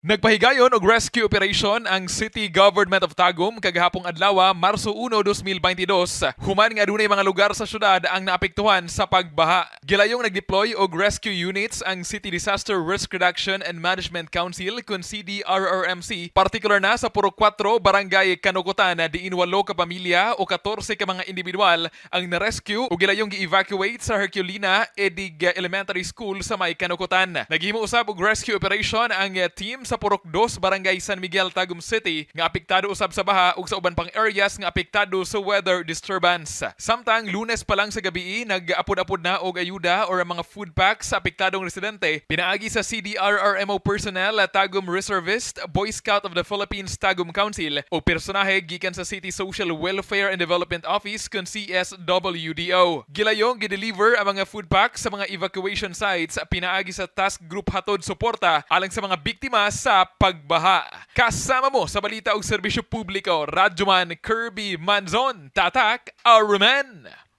Nagpahigayon og rescue operation ang City Government of Tagum kagahapong adlaw, Marso 1, 2022, human nga adunay mga lugar sa syudad ang naapektuhan sa pagbaha. Gilayong nagdeploy og rescue units ang City Disaster Risk Reduction and Management Council kun CDRRMC, partikular na sa Purok 4, Barangay Kanukutan, diin 8 ka pamilya o 14 ka mga individual ang na-rescue ug gilayong gi-evacuate sa Herculina Edig Elementary School sa may Kanukutan. Naghimo usab og rescue operation ang team sa Purok 2, Barangay San Miguel, Tagum City nga apektado usab sa baha ug sa uban pang areas nga apektado sa weather disturbance. Samtang Lunes pa lang sa gabi, nag-apod-apod na og ayuda or ang mga food packs sa apektadong residente pinaagi sa CDRRMO personnel, Tagum Reservist, Boy Scout of the Philippines Tagum Council o personahe gikan sa City Social Welfare and Development Office kun CSWDO. Gilayong gideliver ang mga food packs sa mga evacuation sites pinaagi sa Task Group Hatod Suporta alang sa mga biktima sa pagbaha. Kasama mo sa balita og serbisyo publiko, Radyoman Kirby Manzon, Tatak, Aruman!